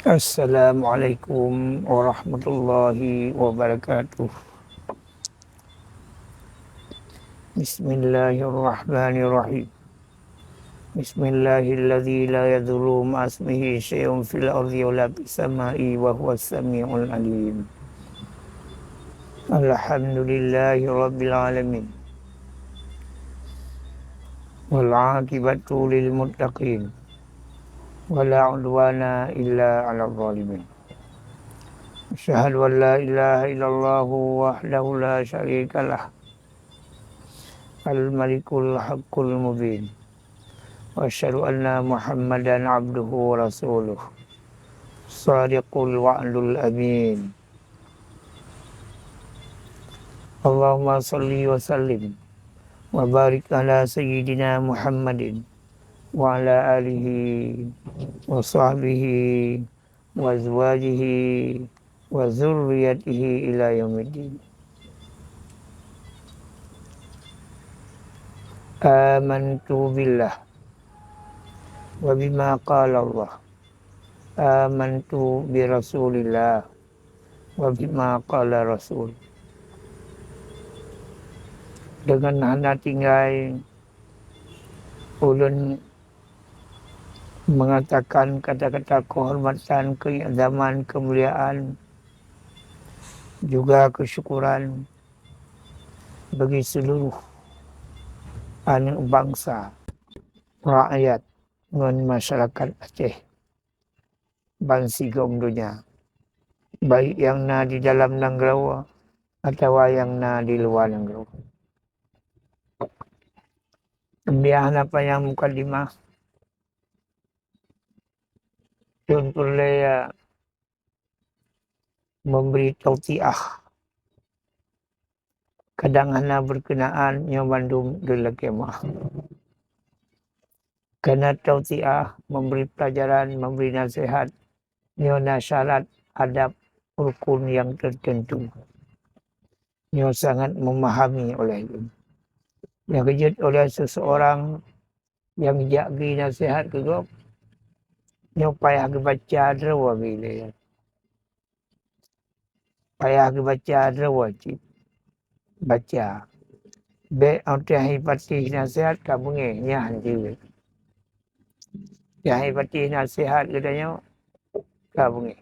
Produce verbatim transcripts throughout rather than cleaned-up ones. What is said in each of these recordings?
Assalamualaikum warahmatullahi wabarakatuh. Bismillahirrahmanirrahim. Bismillahilladzi la yadurru ma'asmihi syai'un fil ardi wa la fis sama'i wa huwas sami'ul alim. Alhamdulillahi rabbil alamin. Wal aqibatu lil muttaqin. Wa la udwana illa 'alal zalimin. Asyhadu an la ilaha illallah wahdahu la syarika lah. Al-Malikul Haqqul Mubin. Wa asyhadu anna Muhammadan abduhu wa rasuluh. Shadiqul wa'dul amin. Allahumma shalli wa sallim wa barik ala sayyidina Muhammadin wa ala alihi wa sahbihi wa azwajihi wa dzurriyyatihi ila yaumiddin. Amantu billah wa bima qala Allah. Amantu bi Rasulillah wa bima qala Rasul. Dengan hana tinggai ulôn mengatakan kata-kata kehormatan, kei'zaman, kemuliaan, juga kesyukuran bagi seluruh aneuk bansa, rakyat ngon masyarakat Aceh bansigom donya, baik nyang na di dalam nanggroe atawa nyang na di luwa nanggroe. Biasa napa nyang mukadimah, Lôn peureulée, ya, memberi tautiah. Kadang hana berkenaan, nyoe bandum lôn lakée meu'ah. Karena tautiah, memberi pelajaran, memberi nasihat, nyoe na syarat adab rukun nyang tertentu. Nyoe sangat memahami oleh lôn. Nyang keujeuet oleh seseorang nyang jak bri nasihat keu gob, nyoe payah geubaca droe bri lé. Payah geubaca droe cit. Baca. Bék óh teuh jipatéh nasihat ka beungéh, nyan jeuet. Teuh jipatéh nasihat geutanyoe ka beungéh.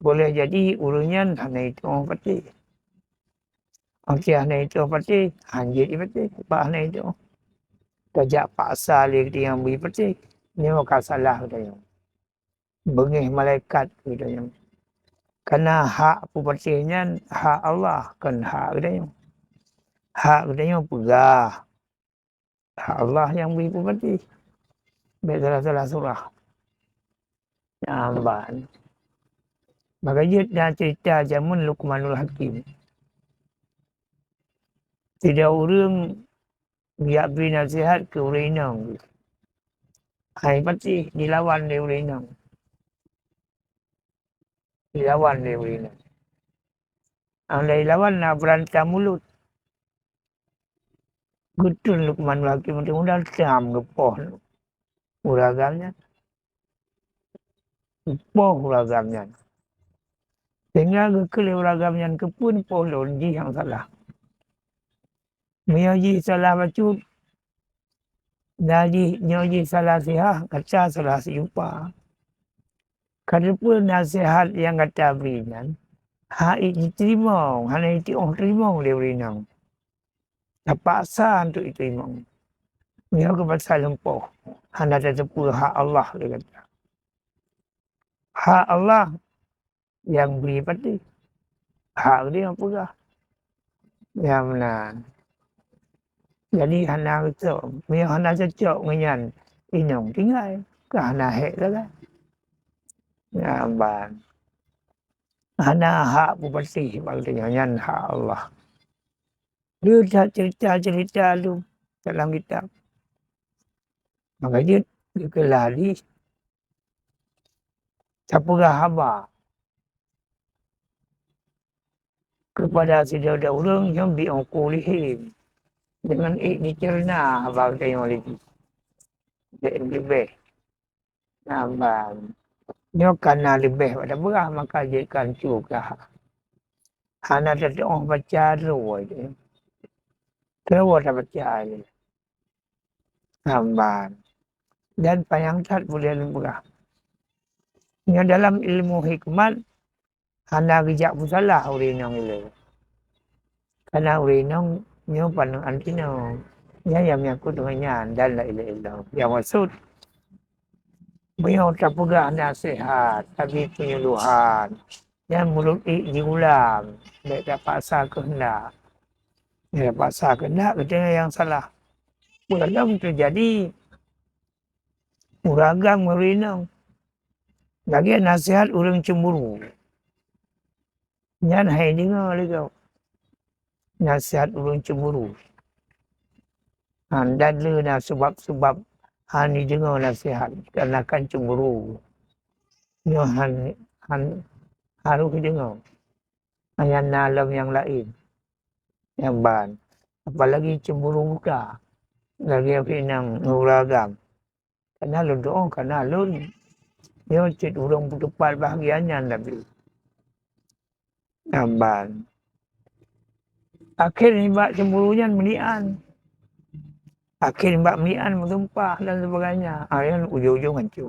Boleh jadi ureuëng nyan hana jitu'oh patéh. Óh teuh hana jitu'oh patéh, hanjeuet jipatéh, bak hana jitu'oh. Tajak paksa lé geutanyoe bri patéh, nyoe ka salah geutanyoe. Beungéh malaikat geutanyoe. Karena hak peupatéh nyan hak Allah, kon hak geutanyoe. Hak geutanyoe peugah. Allah nyang bri peupatéh. Bék salah-salah surah. Nyan ban. Maka jeuet na cerita jameun Luqmanul Hakim. Sidroe ureuëng geujak bri nasihat keu ureuëng inong. Hai patéh dilawan lé ureuëng inong. Dilawan lé ureuëng inong. Nyang lheueh lawan na beuranta mulut. Geutrön Luqmanul Hakim mudah-mudahan tam geupoh ureuëng agam nyan. Geupoh ureuëng agam nyan. Sehingga geukheun lé ureuëng agam nyan, keupeue neupoh lôn, jih nyang salah. Meunyoe jih salah bacut, na jih, nyoe jih salah sihah, gata salah sijupa. Ka teupeue nasihat nyang gata bri nyan, hana jiteurimong, hana jitu'oh teurimong lé ureuëng inong. Tapaksa untuk jiteurimong. Nyoe keuh pasal lumpoh, hana tateupeue hak Allah lé gata. Hak Allah nyang bri patéh. Hak geutanyoe peugah. Nyan meunan. Jadi hana cocok. Meunyoe hana cocok ngon nyan, inong tinggai. Ka hana hék sagai. Nyan ban. Hana hak peupatéh bak geutanyoe, nyan hak Allah. Lheueh that cerita-cerita lom dalam kitab. Maka jeuet geukeulali tapeugah haba keupada sidroe ureuëng nyang bi ongku lihém, deungon ék jiceureunya haba geutanyoe lé jih. Bék leubeh. Nyan ban. Nyoe kana leubeh pada beurah maka jeuet kan cuka. Hana teutuoh baca droe jih. Droe tabaca jih. Saban. Dan panyang that boleh lôn peugah. Nyoe dalam ilmu hikmat, hana geujak peusalah ureueng inong ilée. Karena ureueng inong nyoe paneuk anti nyoe. Nyan nyang menyangkut dengan nyan dan la ilaha illallah. Nyang maksud, meunyoe tapeugah naseuhat, tabi penyuluhan, nyan meunurot ék jiulang, bék tapaksa keuheundak. Bék tapaksa keuheundak, geutanyoe nyang salah. Peue lom teujadi ureueng agam ngon ureueng inong. Lagée naseuhat ureueng cemburu. Nyan hai deungoe lé gob. Naseuhat ureueng cemburu. Han, dan le na sabab-sabab han jideungoe naseuhat, karena kan cemburu. Nyoe han, han harôh jideungoe. Nyan na lom nyang laén. Nyan ban. Apalagi cemburu buta. Lagée ureueng inong ngon ureueng agam. Kana lôn tuoh, kana lôn. Nyoe cit ureueng peuteupat bahagia nyan Nabi. Saban. Akhé nibak cemburu nyan meulian. Akhé nibak meulian meutumpah dan sebagainya. Ah, nyan ujong-ujong hanco.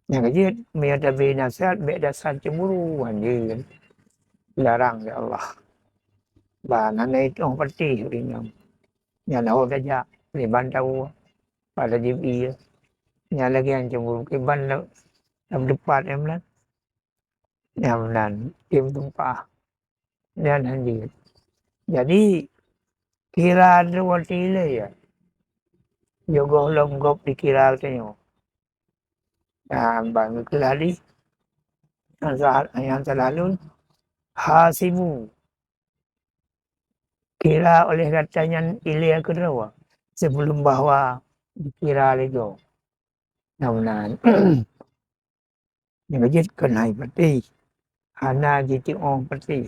Nyang keujeuet, meunyoe tabi naseuhat, bék dasar cemburu, hanjeuet. Larang lé Allah. Ban hana itueng patéh ureueng inong. Nyan awak gajak, lé ban tawoe. Pada jibi, nyan lagée nyang cemburu kiban lam, lam teupat nyan meunan. Nyan meunan, tim tumpah. Nyan hanjeuet. Jadi, kira droe watée ilée ya. Yoh gohlom gob dikira geutanyoe. Nyan ban geukeulah hadis. Nyang sa-, nyang salah lôn, hasibu. Kira oleh gata nyan ilée keudroe, sebelum bahwa dikira lé gob. Nyan meunan. Nyang jeuet kon hai patéh, hana jituoh patéh.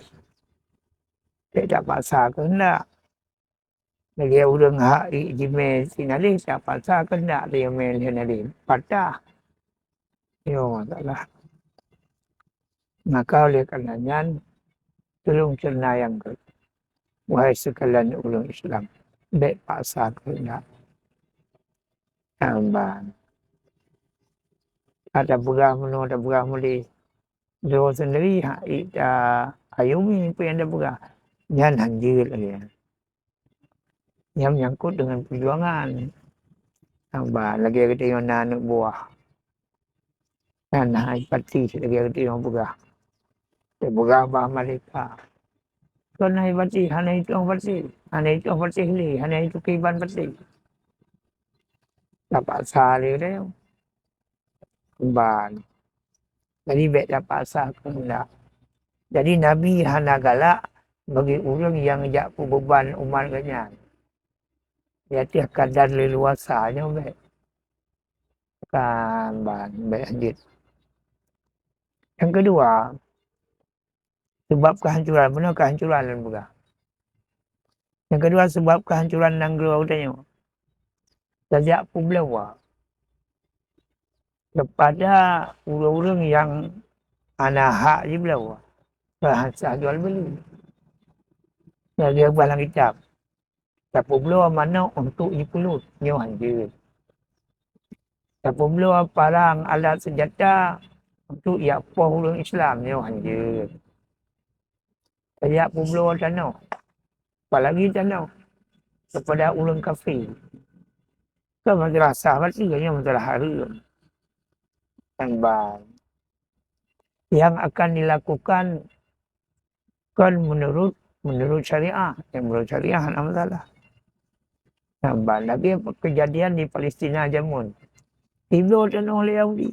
Bék tapaksa keuheundak. Lagée ureueng hak ék jimé sinaleh, tapaksa keuheundak jimé sinaleh, patah. Nyoe masalah. Maka oleh karena nyan, tulông ceureuta nyang keu, wahai sikalian ureueng Islam, bék paksa keuheundak. Saban. Ka tapeugah meunoe, tapeugah meudéh. Droe seundiri hak ék ta-ayumi peue nyang tapeugah. Nyan hanjeuet lagée nyan. Nyang menyangkut dengan perjuangan. Saban, lagée geutanyoe na aneuk buah. Nyan hai patéh lagée geutanyoe peugah. Teupeugah bak malaikat. Kon hai patéh, hana itueng patéh. Hana itueng patéh lé, hana itueng kiban patéh. Tapaksa lé geutanyoe. Ban. Jadi, bék tapaksa keuheundak. Jadi, Nabi hana galak bagi ureueng nyang jak peubeuban umat geuh nyan. Di ateueh kadar leuluasa nyoe bék. Kan ban, bék hanjeuet. Nyang keudua, Seubab keuhancoran, meunoe keuhancoran lôn peugah. Nyang keudua, seubab keuhancoran nanggroe geutanyoe. Tajak peubloe keupada ureueng-ureueng nyang hana hak jibloe, keu hana sah jual beuli. Nyang geupeugah lam kitab. Tapeubloe manök untuk jipeuleuet, nyoe hanjeuet. Tapeubloe parang alat seunjata untuk jak poh ureueng Islam, nyoe hanjeuet. Tajak peubloe tanoh, apalagi tanoh keupada ureueng kafé. Kon masalah sah baté, nyoe masalah hareuem. Nyang ban, nyang akan dilakukan kon meunurot, meunurot syariah. Nyang meunurot syariah hana masalah. Nah, ban lagée keujadian di Palestina jameun. Ibloe tanoh lé Yahudi.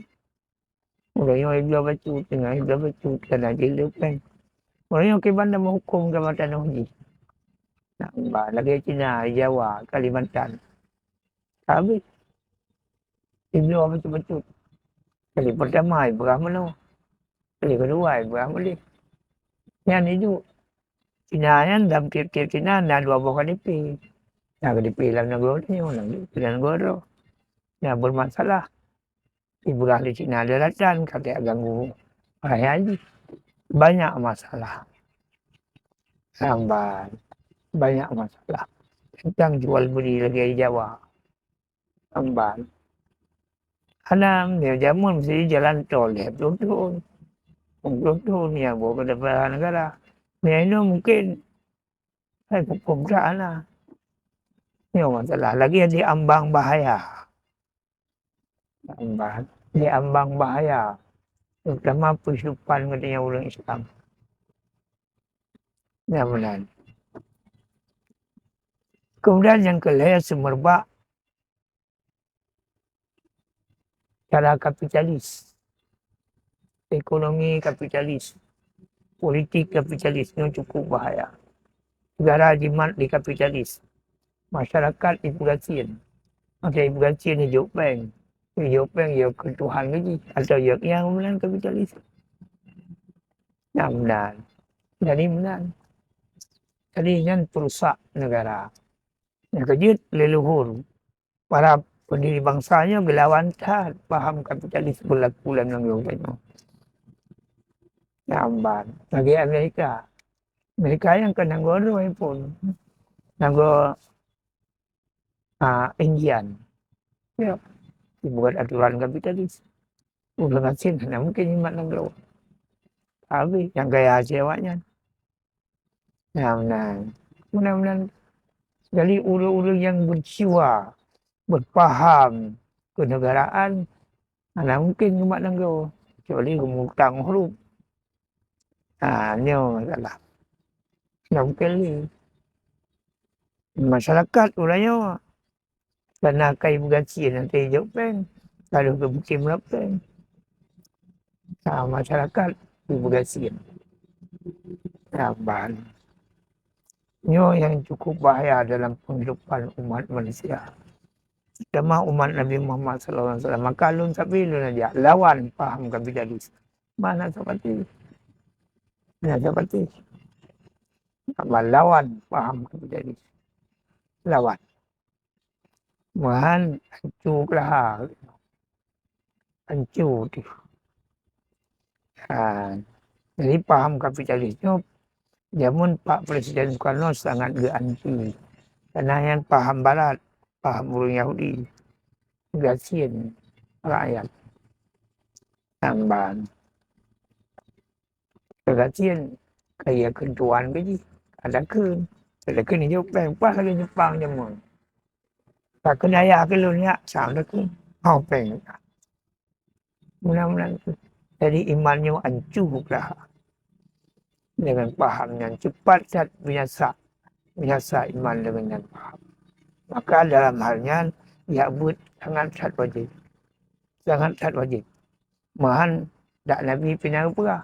Ureueng nyoe ibloe bacut, teungoh ibloe bacut, kana jileueb péng. Ureueng nyoe kiban na meuhukôm gaba tanoh jih. Nah, ban lagée Cina, Jawa, Kalimantan. Habéh. Ibloe bacut-bacut. Kali peurtama ibrah meunoe. Kali keudua ibrah meudéh. Nyan iduek. Cina nyan lam tieb-tieb Cina na dua boh K D P. Na K D P lam nanggroe tanyoe, na K D P lam nanggroe droe. Nyan beurmasalah. Ibrah di Cina daratan ka geutanggong raya jih. Banyak masalah. Lamban. Banyak masalah. Tentang jual beli lagèe di Jawa. Lamban. Hana, meunyoe jameun meusti jalan tol lhèe ploh thôn. Peuet ploh thôn nyang boh keupada negara. Meunyoe inoe mungken hai huköm that hana. Nyoe masalah. Lagi di ambang bahaya. Ambang, di ambang bahaya, terutama peuhidupan geutanyoe ureueng Islam. Nyan meunan. Kemudian nyang keulhèe, seumeubak cara kapitalis, ekonomi kapitalis, politik kapitalis nyoe cukup bahaya. Negara jimat di kapitalis, masyarakat jipeugasien. Maksud jipeugasien, jijok péng. Jijok péng, jijok keu Tuhan lagi. Atau jijok nyang meunan kapitalis. Nyang meunan. Jadi meunan. Jadi nyan peurusak negara. Nyang keujeuet leluhur para pendiri bangsa nyoe geulawan that paham kapitalis beulaku lam nanggroe tanyoe. Lamban. Lagèe Amerika. Amerika nyan kon nanggroe droe phôn. Nanggroe, ah, Indian. Ya. Dibuat aturan kapitalis. Ureueng gasien hana mungken jimat nanggroe. Habéh nyang gaya hase awaknyan. Nah, meunan. Meunan-meunan. Jadi ureueng-ureueng nyang beujiwa, beupaham keunegaraan, hana mungken geumat nanggroe, kecuali geumutang huruf. Ha, nyoe masalah. Hana mungken lé. Masyarakat uroe nyoe Kana kai beugasien, até jok péng, ka lheueh geupike meurab péng. Nah, masyarakat beugasien. Nah, ban. Nyoe nyang cukup bahaya dalam penghidupan umat manusia. Terutama umat Nabi Muhammad sallallahu alaihi wasallam. Maka lôn sabe lôn ajak lawan paham kapitalis. Mana seperti? Mana seperti? Melawan paham kapitalis. Lawan. Meuhan ancu keulaha. Ancu teuh. Ha, jadi paham kapitalis nyoe jameun Pak Presiden Soekarno sangat geuanti. Karena nyan paham barat, paham ureueng Yahudi. Gasien rakyat. Nyan ban. Gasien kaya keuntuan keu jih. Ada kheun. Ada kheun jok péng. Paih lagèe Jepang jameun. Ka kheun ayah keu lôn nyak, sang takheun. Hau péng. Meunan-meunan. Jadi iman nyoe ancu keulaha. Dengan paham nyan cepat that binasa. Binasa iman dengan nyan paham. Maka dalam hal nyan, jak beuet sangat that wajéb. Sangat that wajéb. Meuhan dak Nabi pih na geupeugah,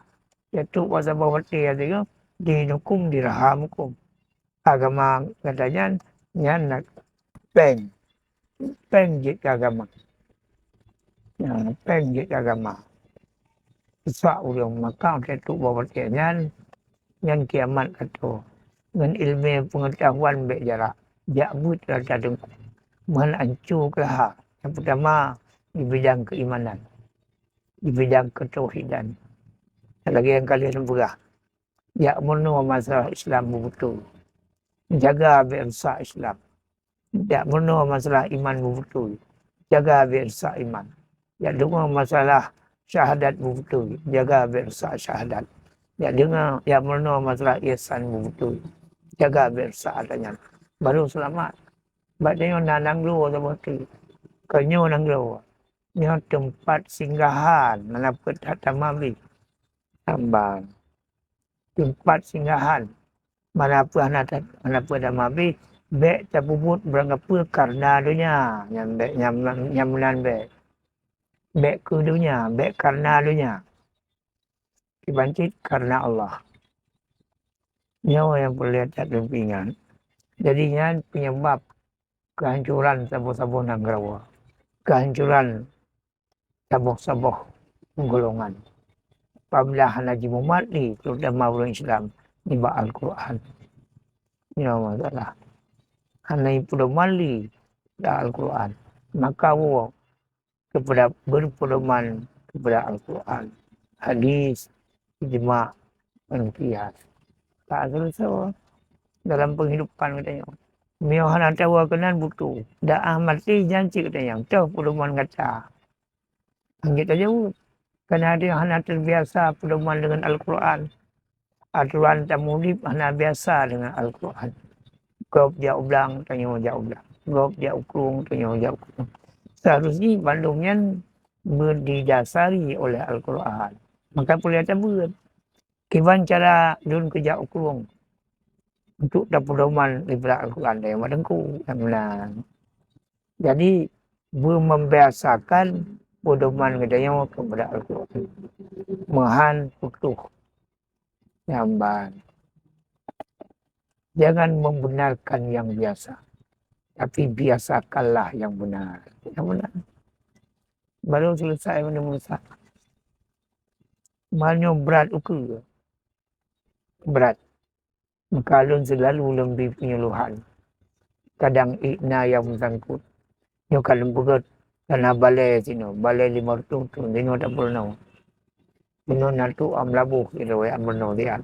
"Yaitu bak saboh watèe ateueh nyoe, dinukum dirham hukum." Agama gata nyan, nyan na péng. Péng jeuet keu agama. Nyan, péng jeuet keu agama. Rusak ureueng, maka watèe trok bak watèe nyan, nyan kiamat ka troh. Ngon ileumèe peungeutahuan bèk jarak, jak beuet rata teungku. Meuhan ancu keulaha. Nyang peutama, di bidang keuimanan, di bidang keutauhidan. Lagèe nyang ka lheueh lôn peugah, jak meurunoe masalah Islam beubeutôi. Jaga bèk rusak Islam. Jak meurunoe masalah iman beubeutôi. Jaga bèk rusak iman. Jak deungö masalah syahadat beubeutôi. Jaga bèk rusak syahadat. Jak deungö, jak meurunoe masalah ihsan beubeutôi. Jaga bèk rusak ata nyan. Baru seulamat. Bak tanyoe na nanggroe saboh teuk. Kon nyoe nanggroe. Nyoe teumpat singgahan, hana peue that tamabeh. Nyan ban. Teumpat singgahan. Hana peue hana that, hana peue tamabeh. Bèk tapeubuet barang kapeue kareuna donya. Nyan bèk, nyan, nyan meunan bèk. Bèk keu donya, bèk kareuna donya. Kiban cit kareuna Allah. Nyoe nyang peureulèe that lôn peuingat. Jadi nyan peunyeubab keuhancoran saboh-saboh nanggroe, keuhancoran saboh-saboh golongan. Apabila hana jimumat lé, terutama ureueng Islam, nibak Al-Quran. Nyoe masalah. Hana jipeudoman lé bak Al-Quran. Maka woe kepada berpedoman kepada Al-Quran, hadis, ijma, dan qiyas. Tak selesai dalam penghidupan kita nyoe. Meunyoe hana tawoe keunan butuh, dah ah maté janci kita nyang toh pedoman gata. Anggét tajaweueb. Karena dia hana terbiasa pedoman dengan Al-Quran. Aturan tamudim hana biasa dengan Al-Quran. Gob jak u blang, tanyoe jak u blang. Gob jak u krueng, tanyoe jak u krueng. Seharusnya bandum nyan berdidasari oleh Al-Quran. Maka peureulée tabeuet. Kiban cara lôn keujak u krueng untuk tapedoman ibarat Al-Quran dari mak teungku. Alhamdulillah. Jadi, beumembiasakan pedoman geutanyoe keupada Al-Quran. Meuhan putôh nyamban. Jangan membenarkan yang biasa, tapi biasakanlah yang benar. Yang benar. Baru selesai meunyoe meunyoe brat ukeue. Brat. Maka lôn seulalu lôn bri penyuluhan. Kadang ék na nyang meusangkot. Nyoe ka lôn peugét, ka na balée sinoe, balée limong reutôh thon, sinoe tapeurunoe. Sinoe na trok meulaboh sidroe nyang meurunoe siat.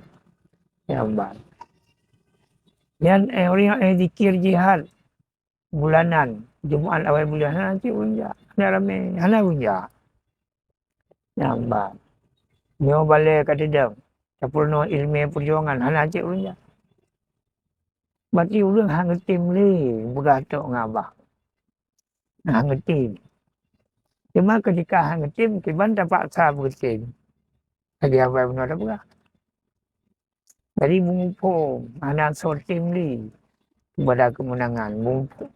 Nyang ban. Nyan, eh, ureuëng nyang, eh, zikir jihad. Bulanan, Jumat awai bulan, hana cit ureuëng jak. Hana ramé, hana ureuëng jak. Nyang ban. Nyoe balée ka teudong, tapeurunoe iéleumé peujuangan, hana cit ureuëng jak. Berarti ureuëng han geutem lé peugah tok ngon babah. Han geutem. Cuma keutika han geutem, kiban tapaksa beugeutem. Lagée awai bunoe tapeugah. Jadi, muphom hana soe tem lé kepada keumeunangan, muphom.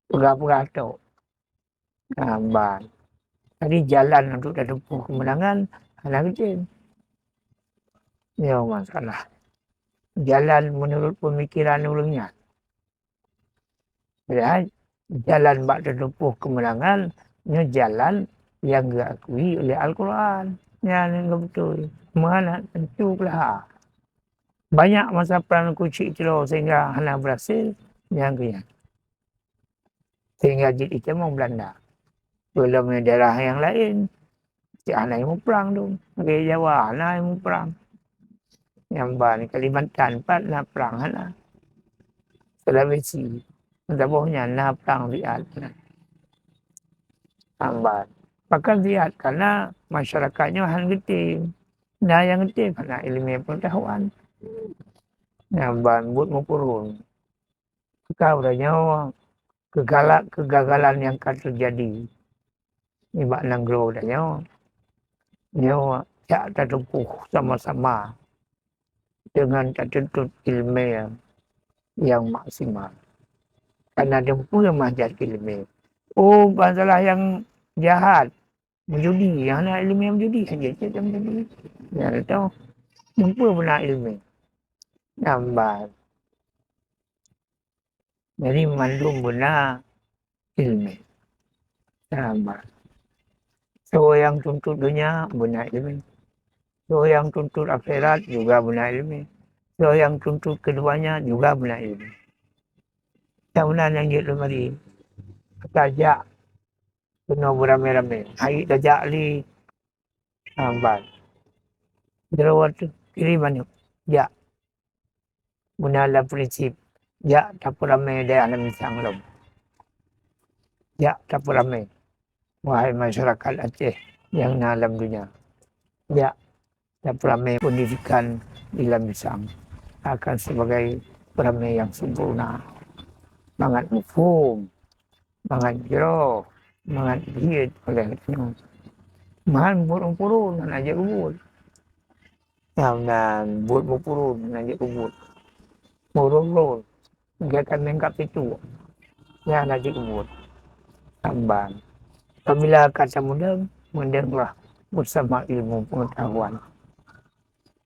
Peugah-peugah tok. Saban. Jadi, jalan untuk tateupeue keumeunangan hana geutem. Nyoe masalah. Jalan meunurot peumikiran ureuëng nyan. Padahai jalan bak tateupeue keumeunangan nyoe jalan nyang geuakui oleh Al-Quran. Nyan nyang beutôi. Meuhana tentu peulaha. Banyak masa prang kucik tiro sehingga hana berhasil, nyang keu nyan. Sehingga jeuet itamong Belanda. Peulom daerah nyang laén, cit hana muprang tu. Lagée Jawa hana muprang. Nyang ban Kalimantan pat na prang hana. Sulawesi, saboh nyan na prang siat na. Nyang ban. Pakon siat, karena masyarakat nyoe han geutem. Na nyang geutem hana iéleumé pengetahuan. Nyang ban buet meupuron. Maka uroe nyoe keugala-, keugagalan nyang ka teujadi nibak nanggroe tanyoe, nyoe jak tateupeue sama-sama deungon tatuntut iéleumé nyang maksimal. Kana dum peue manjat iéleumé. Oh, masalah nyang jahat, meujudi, nyang hana iéleumé meujudi, hana jeuet meujudi. Nyan teuh, meunyoe peue beuna iéleumé. Nyang ban. Jadi, mandum beuna iéleumé. Nyang ban. Soe nyang tuntut donya, beuna iéleumé. Soe nyang tuntut akhirat, juga beuna iéleumé. Soe nyang tuntut keduanya, juga beuna iéleumé. Nyang meunan nyang jeuet lôn bri. Tajak keunoe beuramé-ramé. Hai tajak lé. Nyang ban. Droe teuh kiri manok. Jak. Guna lam prinsip. Jak tapeuramé daerah lam misang lom. Jak tapeuramé. Wahai masyarakat Aceh nyang na lam donya. Jak tapeuramé pendidikan di lam misang. Akan sebagai peramé nyang sempurna. Mangat muphom. Mangat jroh, mangat jeuet oleh geutanyoe. Meuhan buet meupuron hana jeuet ubit. Nyang ban buet meupuron hana jeuet ubit. Meuron-ron, gata meuingkat pintoe, nyan hana jeuet ubit. Saban. Apabila ka tameudong, meudonglah beusama ilmu pengetahuan.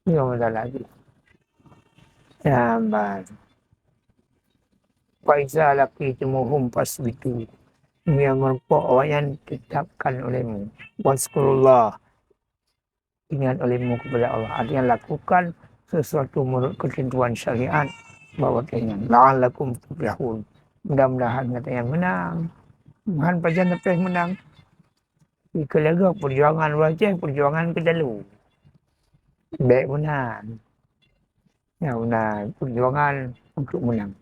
Nyoe masalah jih. Saban. Fa iza laqitumuhum fasbitu. Meunyoe meurumpok awaknyan, tetapkan olehmu. Wazkurullah. Ingat olehmu kepada Allah. Artinya, lakukan sesuatu menurut ketentuan syariat. Bahwa ingat. La'allakum tuflihun. Mudah-mudahan gata nyan meunang. Meuhan pajan leupeh meunang. Ikeue lagak peujuangan u Aceh, peujuangan keu talu. Bék meunan. Nyang na peujuangan untuk meunang.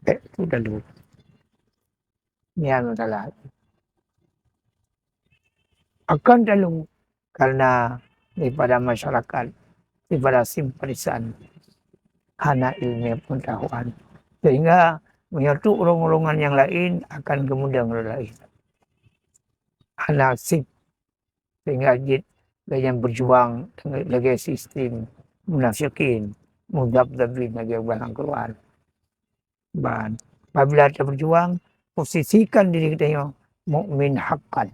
Bék keu talu. Nyan masalah. Akan talu karena daripada masyarakat, daripada simpatisan hana ilmu pengetahuan. Sehingga meunyoe tu ureuëng-ureuëng nyang laén akan geumudeng ureuëng laén. Hana sip sehingga jeuet lagée nyang beujuang lagée sistem munafikin, muzabzabin lagée barang keuluan. Ban, apabila tabeujuang, posisikan diri geutanyoe mukmin haqqan.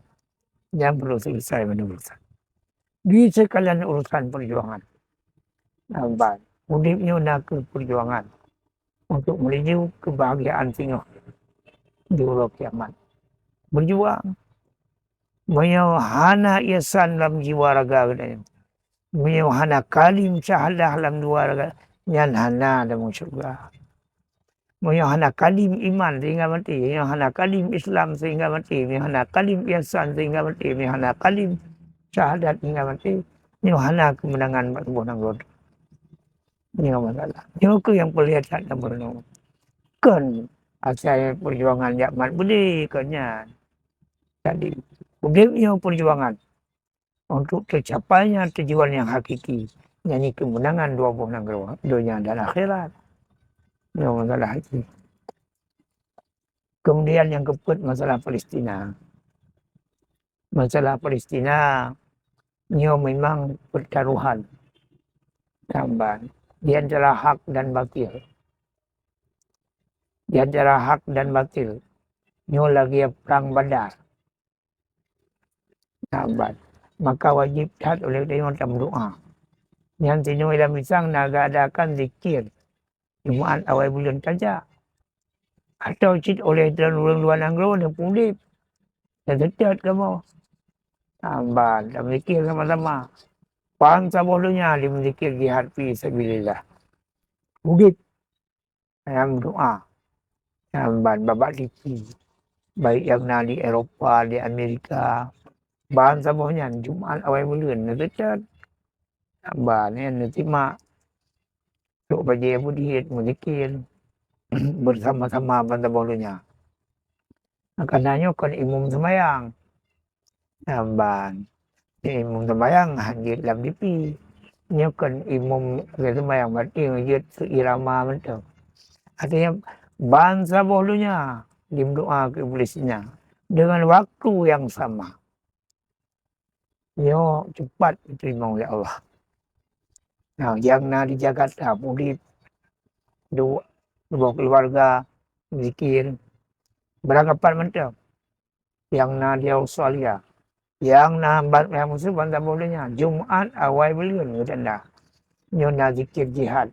Nyang perlu selesai meunurut. Di sekalian urusan perjuangan. Ban, udeb nyoe na keu perjuangan untuk menuju kebahagiaan singoh di uroe kiamat. Berjuang. Meunyoe hana ihsan lam jiwa raga geutanyoe, meunyoe hana kalim syahadah lam jiwa raga, nyan hana tamong syeuruga. Meunyoe hana kalim iman sehingga maté, meunyoe hana kalim Islam sehingga maté, meunyoe hana kalim ihsan sehingga maté, meunyoe hana kalim syahadat sehingga maté, nyoe hana keumeunangan bak tuboh nanggroe. Nyoe masalah. Nyoe keuh nyang peureulée that tameureunoe. Kon asai peujuangan jak mat beudé kon nyan. Jadi, udeb nyoe peujuangan untuk tercapainya tujuan yang hakiki, yakni kemenangan dua boh nanggroe, donya dan akhirat. Nyoe masalah haji. Kemudian nyang keupeuet masalah Palestina. Masalah Palestina nyoe memang pertaruhan tamban di antara hak dan batil. Di antara hak dan batil. Nyoe lagée prang Badar. Sahabat. Maka wajib that oleh geutanyoe tameudoá. Nyan sinoe lam misang na geuadakan zikir Jumaat awai buleuen tajak. Atau cit oleh droe ureuëng luwa nanggroe neupeuudeb. Dan teutot kamoe. Sahabat, tamizikir sama-sama. Ban saboh donya jimeuzikir jihad fi sabilillah. Udeb. Nyang doá. Nyang ban babah T V. Baik nyang na di Eropa, di Amerika. Ban saboh nyan, Jumaat awai buleuen, neuteucot. Ban nyan neusimak. Trok bajée Abu Diet, meuzikir. Bersama-sama ban saboh donya. Karena nyoe kon imum seumayang. Saban. Imum seumayang han jeuet lam T V. Nyoe kon imum lagée seumayang, berarti jeuet keu irama mantong. Artinya, ban saboh donya jimeudoá keu Iblih nyan dengan waktu nyang sama. Nyoe cepat jiteurimong lé Allah. Nah, nyang na di Jakarta, Pudip, dua, dua keluarga, zikir, beurangkapat mantong. Nyang na di Australia, nyang na ban, nyang musoh ban saboh donya, Jumaat awai buleuen geutanyoe na zikir jihad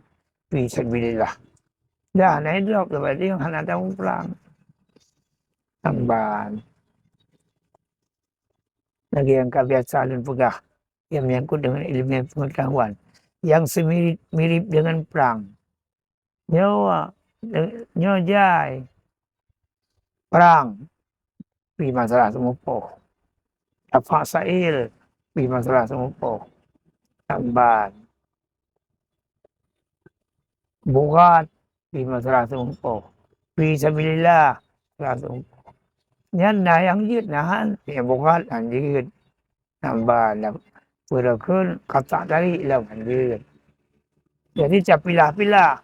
fi sabilillah. Dah na idrop, leubeh nyang hana tahu pulang. Tamban. Lagée nyang ka biasa lôn peugah, nyang menyangkut dengan ilmu pengetahuan, nyang semirip-mirip dengan perang. Nyoe, nyoe jai perang, pi masalah seumeupoh. Tapak sa'il, pi masalah seumeupoh. Tamban. Bugat, pi masalah seumeupoh. Fi sabilillah, masalah seumeupoh. Nyan na nyang jeuet na han, nyang bugat han jeuet. Tamban, peureukeun kata tadi lom han jeuet. Jadi, tapilah-pilah.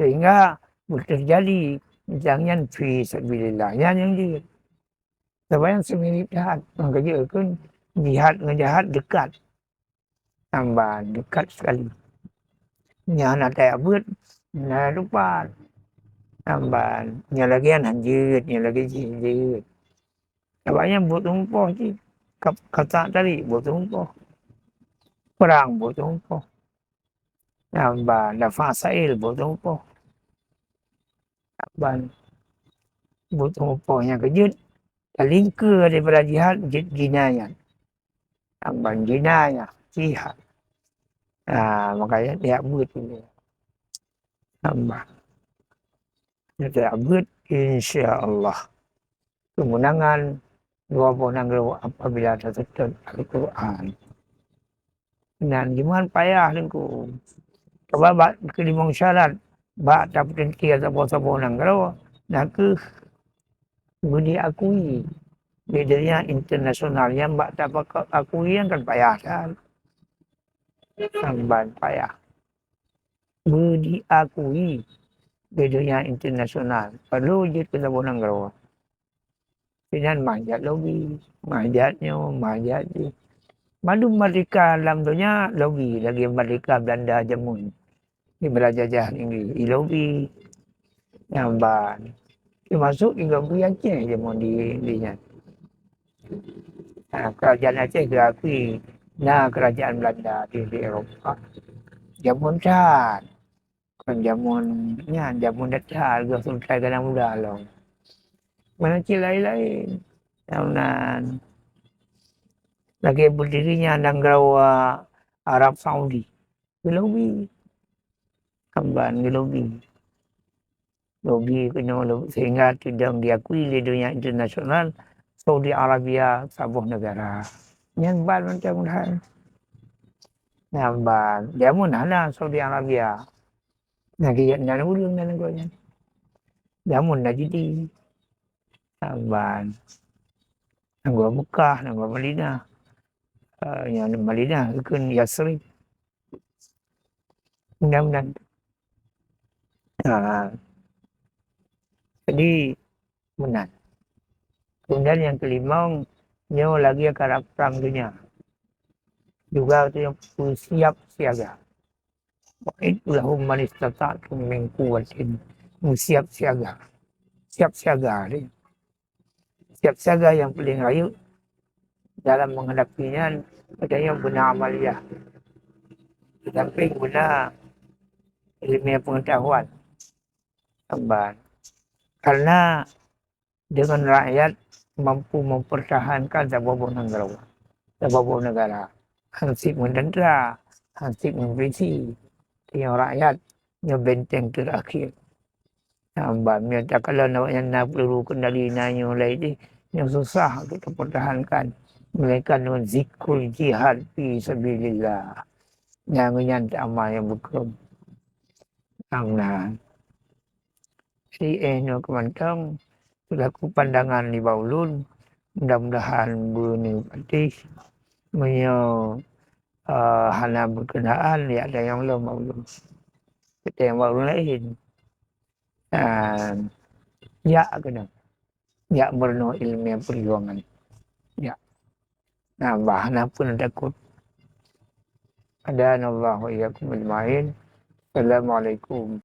Sehingga beuteujadi nyang nyan fi sabilillah. Nyan nyang jeuet. Sabab nyang seumirip jihad. Nyang keujeuet kheun jihad ngon jahat dekat. Tamban dekat sekali. Nyang hana tajak beuet, hana lupa. Tamban nyang lagée nyan han jeuet, nyang lagée jih jeuet. Sabab nyan buet tumpôh cit. Kap-, kata tadi buet tumpôh. Perang buet tumpôh. Tamban dafa sa'il buet tumpôh. Tamban buet tumpôh nyang keujeuet, talingkeue daripada jihad jeuet jinayah. Tamban jinayah, jihad. Ah, makanya tiap buet ini. Tamban. Tiap buet, insya Allah. keumeunangan dua boh nanggroe apabila taseutôt Al-Qur'an. Nan jiman payah Teungku. Sabab bak keulimong syarat bak tapeuteuntèe saboh-saboh nanggroe, na kheueh beu diakui di dunia internasional. Nyang bak taakui nyan kan payah that. Saban payah. Beu diakui di dunia internasional. Perlu jeuet keu saboh nanggroe. Sinan manjat lobi, manjat nyoe, manjat jih. Mandum merdeka lam donya lobi lagèe merdeka Belanda jameun. Di beurajajah Inggris, i lobi. Nyang ban. Teumasok i lobi Aceh jameun di, di nyan. Ha, kerajaan Aceh geuakui na kerajaan Belanda di, di Eropa. Jameun that. Kon jameun nyan, jameun that, lagèe Sultan Ganda Muda lom. Meunan cit laén-laén. Nyang nan lagèe beurdirinya nanggroe Arab Saudi. Geulobi. Saban geulobi. Lobi keunoe lo-, sehingga teudong diakui lé donya internasional Saudi Arabia saboh negara. Nyan ban mantong that. Nyan ban. Jameun hana Saudi Arabia. Lagèe nyan ureueng nan nanggroe nyan. Jameun Najdi. Saban. Nanggroe Mekah, nanggroe Madinah. Eh, nyang Madinah geukheun Yasrib. Mudah-mudahan. Ha. Jadi, meunan. Kemudian nyang keulimong, nyoe lagèe karab prang donya. Juga tu nyang peusiap siaga. Wa a'iddu lahum manistata'tum min quwwatin. Meusiap siaga. Siap siaga deh. Siap siaga nyang paleng rayeuk dalam menghadapi nyan, geutanyoe beuna amaliah. Di sampéng beuna ilmu pengetahuan. Saban. Karena dengan rakyat mampu mempertahankan saboh boh nanggroe, saboh boh negara. Hansip meuteuntra, hansip meumilisi. Tanyoe rakyat nyoe benteng terakhir. Saban, meunyoe takalon awaknyan na peuluru kendali, na nyoe lagèe jih, nyoe susah untuk tapertahankan. Melainkan dengan zikrul jihad fi sabilillah. Nyang nyan teuma nyang beukreueng. Amna. Jadi, eh, nyoe keumantong, seulaku pandangan nibak ulôn, mudah-mudahan beuneupatéh. Meunyoe, eh, hana beukeunaan, ya tanyong lom bak ulôn. Tanyong bak ureueng laén. Ah, jak keunoe. Jak meurunoe ileumèe peurjuangan. Jak. Nah, bah, hana peue neutakot. Hadanallahu wa iyyakum ajmain. Assalamualaikum